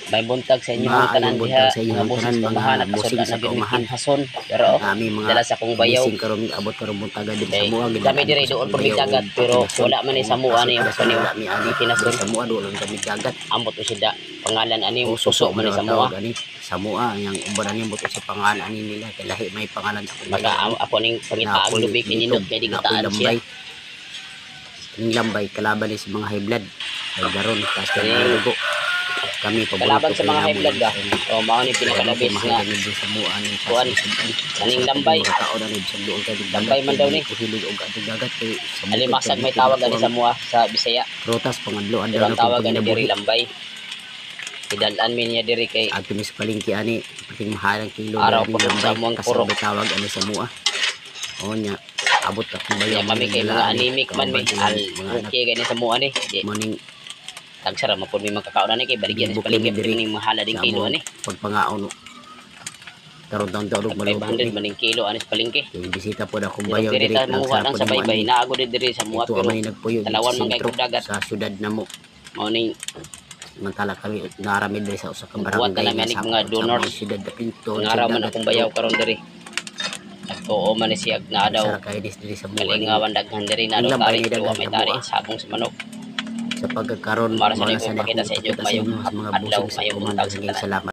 May buntag sa inyong Maayong tanan diha, buntag sa mga inyong busing tanan, sa mga kaumahan at busing kasudlan sa na gid kaumahan. Hason. Pero Ang aming mga dala sa akong bayaw. Bising karon, abot karon buntaga diri sa Kay mua. kami diri doon pud mig dagat, pero wala man ni sa mua ni ang kaniyo. Kami ani Kinason. diri sa mua, doon kami dagat. Ambot o sida pangalan ani O suso man ni sa mua. Ani sa mua yang uban ani buto sa pangalan ani nila kay lahi may pangalan sa akong Maka bayaw. Ako ning pangitaang Napoy lubi kay nindot litog, kay di napoy gataan siya. lambay. Ning lambay kalaban ni sa mga high blood. Kay garon taas kay mga dugo. Kami paborito Kalaban sa kay mga namo high blood yung ba? O mao ni pinakalabis nga sa mua ani kuan, kaning lambay. Mga tao na ni bisan doon kay dagat. Lambay man daw ni. Hilig og adtong dagat kay sa bukid Alimasag kay may tawag ani ang sa mua sa Bisaya. Prutas pangadlo Pero adlaw ang na tawag kong ani diri kinabuhi. lambay. Idal-an mi niya diri kay Adto mi sa palengke ani pating mahal ang kilo araw ani po sa lambay among kasi purok. may tawag ani sa mua. O nya abot akong Kaya bayaw kami kay nagdala mga ani, anemic man mi. kauban Al ilang mga anak. okay kay ni sa mua ni. Di Morning tagsara man pud mi makakaon ani kay baligyan sa Gibuk palengke kami diri ning mahala ding sa kilo among ani. pagpangaon karon taon taon Tag maluto 500 ni. man ning kilo ani sa palengke. Kay bisita po na akong Pero bayaw diri diri ta manguha nagsara lang po sa namo baybay. ani. Naago di diri sa mua Ito pero amay nagpuyo dito tanawan sa man kay sentro kog dagat. sa syudad namo. Mao ning Samantala kami narami diri sa usa ka Nagbuhat barangay na namin nga aning sakop mga sa donors. among syudad dapit tuod Ang sa araw man dagat akong bayaw pero karon diri. Nagtuo man ni siya na daw Sara kay dis diri sa mua ni. kalingawan daghan diri na Ang daw lambay tari ni pero daghan may sa tari mua. sabong sa manok. Sa pagkakaron Mara sa mao na akong sa ipakita akong sa inyo ipakita sa mayong inyo sa mga adlaw, busing sa mayong kaumahan. buntag sa Daghang tanan. salamat.